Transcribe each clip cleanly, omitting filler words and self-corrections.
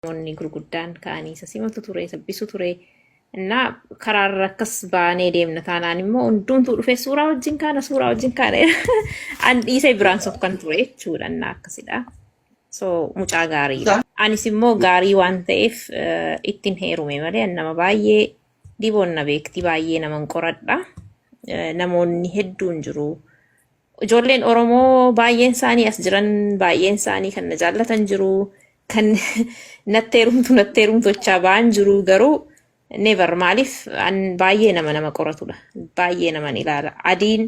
Namoonni gurguddaan ka'anii isa simatu ture, isa bisu ture. Innaa karaarra akkas baanee deemna taanaan immoo hundumtuu dhufee suuraa wajjin kaana, suuraa wajjin kaana. An dhiisee biraan sokkan ture jechuudha. Innaa akkasidha. So mucaa gaariidha. Anis immoo gaarii waan ta'eef ittiin heerume malee an nama baay'ee diboon na beekti, baay'ee naman qoradha. Namoonni hedduun jiru. Ijoolleen Oromoo baay'een isaanii as jiran, baay'een isaanii kan na jaallatan jiru, kan natti heerumtu natti heerumtu jechaa ba'an jiru, garuu never. Maaliif? An baay'ee nama qoratudha. Baay'ee naman ilaala. Adiin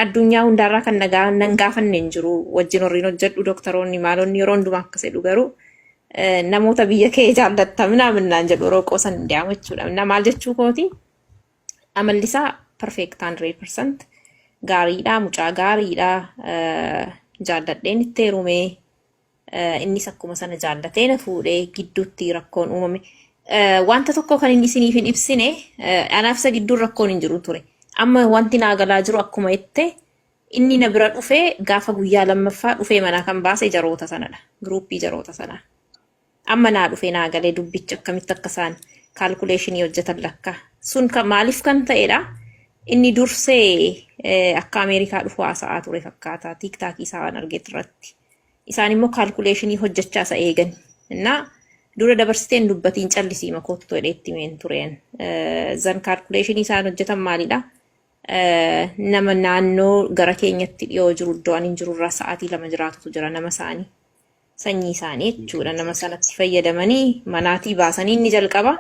addunyaa hundaarraa kan nagaa nan gaafanne hin jiru. Wajjin horiin hojjedhu, dooktaroonni maalonni yeroo hundumaa akkas jedhu, garuu namoota biyya kee jaallatta minaamin naan jedhu yeroo qoosan hin deemu jechuudha. Na maal jechuu kooti? Amalli isaa perfect, 100% gaariidha, mucaa gaariidha. Jaalladheen itti heerumee, innis akkuma sana jaallatee na fuudhee, gidduutti rakkoon uumame. Wanta tokko kan inni isiniif hin ibsine, anaaf isa gidduun rakkoon hin jiru ture. Amma wanti naa galaa jiru, akkuma jette, inni na bira dhufee gaafa guyyaa lammaffaa dhufee manaa kan baase jaroota sanadha. Groupii jaroota sanaa. Amma naa dhufee naa galee dubbichi akkamitti akka isaan calculationii hojjetan lakka. Sun kan maaliif kan ta'edha? Inni dursee akka Ameerikaa dhufu haasa'aa ture fakkaata. TikTokii isaa waan argeet irratti. Isaan immoo calculationii hojjechaa isa eegan. Innaa dura dabarsiteen dubbatiin callisii makoottu jedhee itti himeen tureen. Zan calculationii isaan hojjetan maalidha? Nama naannoo gara keenyatti dhiyoo jiru, iddoo ani hin jirurraa sa'aatii 2 jiraatutu jira, nama isaanii. Sanyii isaanii jechuudha. Nama sanatti fayyadamanii manaatii baasanii inni jalqaba.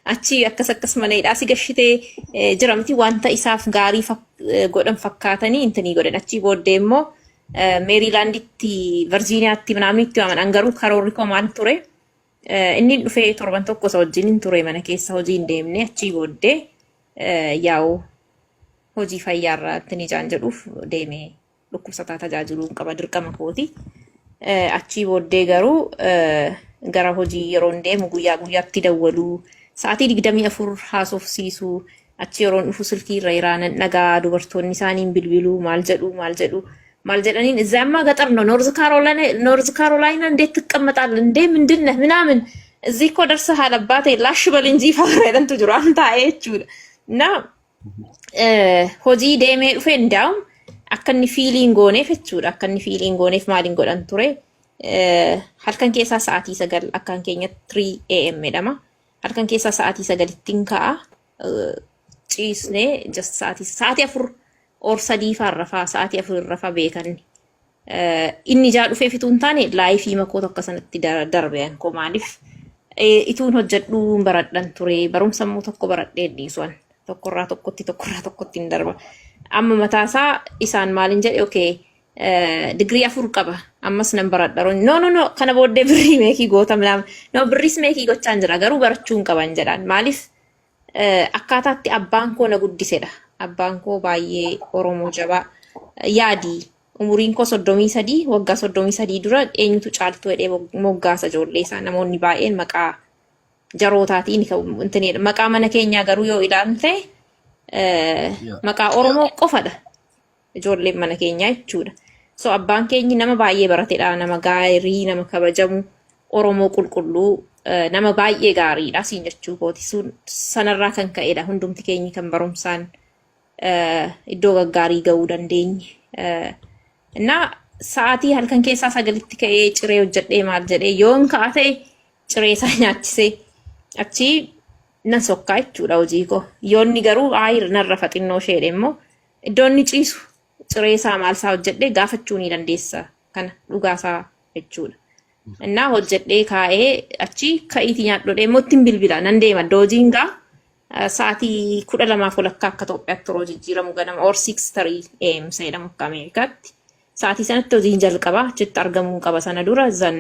Achi akkas akkas mana hidhaa si gashitee jira miti, wanta isaaf gaarii godhan fakkaatanii intinii godhan. Achii booddee immoo Meeriilaanditti, Virjiiniyaatti minaamin itti waaman. An garuu karoorri koo maal ture? Inni dhufee torban tokko isa wajjin hin ture, mana keessa hojii hin deemne. Achii booddee yaa'u hojii fayyaarraa ittiin ijaan jedhuuf deemee dhukkubsataa tajaajiluun qaba, dirqama kooti. Achii booddee garuu gara hojii yeroon deemu guyyaa guyyaatti dawwaluu, sa'aatii 24 haasofsiisuu, achi yeroon dhufu silkii irra iraanan dhagaa, dubartoonni isaaniin bilbiluu, maal jedhu maal jedhu maal jedhaniin, እዚያማ ገጠር ነው፣ ኖርዝ ካሮላይና፣ ኖርዝ ካሮላይና እንዴት ትቀመጣለህ እንዴ? ምንድን ነህ ምናምን፣ እዚህ እኮ ደርሰሃል አባቴ፣ ላሽ በል እንጂ fayyadamtu jiru an taa'ee jechuudha. Na hojii deemee dhufe ndaa'um akka inni feeliin gooneef jechuudha. Akka inni feeliin gooneef maaliin godhan ture? Halkan keessaa sa'aatii 9, akkaan keenya 3 AM jedhama. Halkan keessaa sa'aatii 9tti ka'a. Ciisnee just sa'aatii 4 or 3 faan rafaa, sa'aatii 4 rafaa beekanni. Inni ijaa dhufee fituu hin taane lifeii makoo tokko sanatti darbe koo. Maaliif? Ituun hojjedhuu baradhan ture, barumsa immoo tokko baradhee dhiisuan tokkorraa tokkotti, tokkorraa tokkotti hin darba. Amma mataasaa isaan maaliin jedhe? Okay, digirii 4 qaba, ammas nan baradha. No, no, no, kana booddee birrii makeii goota minaamin. No, birriis makeii gochaan jira, garuu barachuu hin qaban jedhaan. Maaliif? Akkaataatti abbaan koo na guddisedha. Abbaan koo baay'ee Oromoo jabaa. Yaadii umuriin koo 33, waggaa 33 dura eenyutu Caaltuu jedhee moggaasa ijoollee isaa? Namoonni baay'een maqaa jarootaatiin intinidha. Maqaa mana keenyaa garuu yoo ilaalte maqaa Oromoo qofadha. Ijoolleen mana keenyaa jechuudha. So abbaan keenyi nama baay'ee baratedha. Nama gaarii, nama kabajamu, Oromoo qulqulluu, nama baay'ee gaariidha siin jechuu kooti. Sun sanarraa kan ka'edha hundumti keenyi kan barumsaan iddoo gaggaarii ga'uu dandeenye. Innaa sa'aatii halkan keessaa 9tti ka'ee ciree hojjedhee, maal jedhee, yoon ka'a ta'e ciree isaa nyaachisee achii nan sokkaa jechuudha hojii koo. Yoonni garuu aayir narra xinnoo isheedhe immoo iddoo inni ciisu ciree isaa maal isaa hojjedhee gaafachuu ni dandeessa, kana dhugaasaa jechuudha. Innaa hojjedhee kaa'ee achi ka'iitii nyaadhu immoo ittiin bilbila nan deema, iddoo hojiin gaa sa'aatii 12:30 akka Itoophiyaatti yeroo jijjiiramu ganama, or 6:30 AM jedhamu akka Ameerikaatti. Sa'aatii sanatti hojiin jalqaba, achitti argamuu qaba. Sana dura zan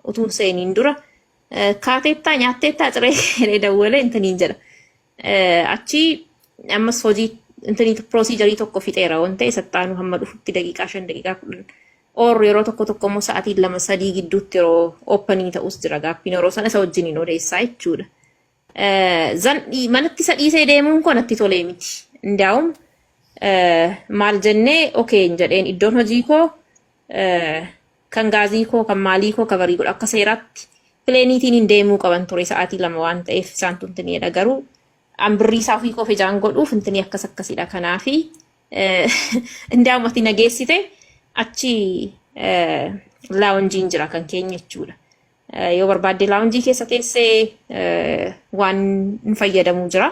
utuun seeniin dura kaateettaa nyaatteettaa ciree jedhee dawwalee intiniin jedha. Achi ammas hojii intinii procedureii tokko fixeera waan ta'e saxaanuu hamma dhufutti daqiiqaa 5, daqiiqaa 10 or yeroo tokko tokko immoo sa'aatii 2, 3 gidduutti yeroo openii ta'us jira, gaaffiin yeroo sana isa wajjiniin odeessaa jechuudha. Zan manatti isa dhiisee deemuun koo natti tolee miti. Ndaa'um maal jennee, okay hin jedheen, iddoon hojii koo Kan gaazii koo, kan maalii koo cover godhu akka seeraatti planeiitiin hin deemuu qaban ture sa'aatii 2 waan ta'eef isaan tuntiniidha. Garuu an birrii isaa ofii koof ijaan godhuuf intini akkas akkasidha. Kanaafi indaamati nageessite achi loungeiin jira kan keenya jechuudha. Yoo barbaadde lounge keessa teessee waan hin fayyadamuu jira.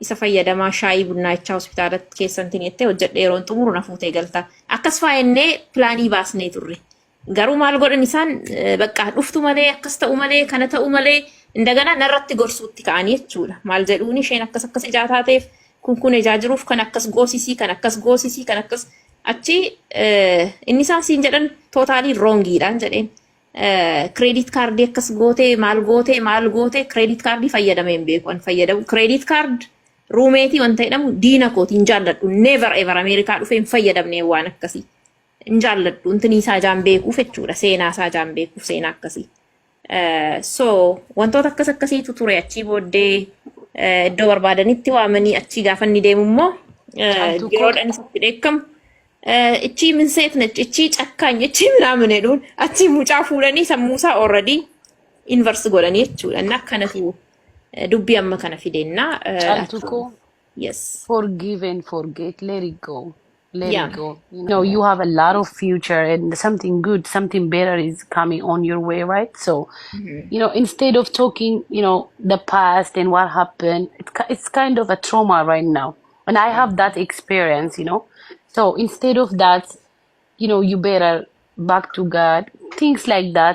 Isa fayyadamaa shaayii bunnaa jechaa hospitaala keessantiin jettee hojjedhee yeroon xumuru na fuutee galta. Akkas faayennee plan baasnee turre. Garuu maal godhan isaan? Bakka dhuftu malee, akkas ta'u malee, kana ta'u malee, indagana narratti gorsuutti ka'anii jechuudha. Maal jedhuun? Isheen akkas akkas ijaa taateef kun ijaa jiruuf kan akkas goosisii, kan akkas goosisii, kan akkas achi inni isaan siin jedhan totally wrongiidhaan jedheen. Credit card akkas gootee, maal gootee, maal gootee, credit card fayyadamee hin beeku an fayyadamu. Credit card roommate wanta jedhamu diina kooti, hin jaalladhu. Never ever Ameerikaa dhufee hin fayyadamne waan akkasii. Hin jaalladhu, intinii isaa jaan beekuuf jechuudha, seenaa isaa jaan beekuuf seenaa akkasii. So wantoota akkas akkasiitu ture. Achii booddee iddoo barbaadanitti waamanii achii gaafa inni deemu immoo Caaltuu koo. Yeroodhaan isatti dheekkamu. እቺ ምን ሴት ነች? እቺ ጨካኝ፣ እቺ ምናምን jedhuun achii mucaa fuudhanii sammuusaa already inverse godhanii jechuudha. Inni akkanatu dubbii amma kana fidennaa. Caaltuu koo. Yes. Forgive and forget. Let it go. Let it go. You have a lot of future and something good, something better is coming on your way, right? So, instead of talking the past and what happened, it's kind of a trauma right now. And I have that experience. So instead of that, you better back to God, things like that.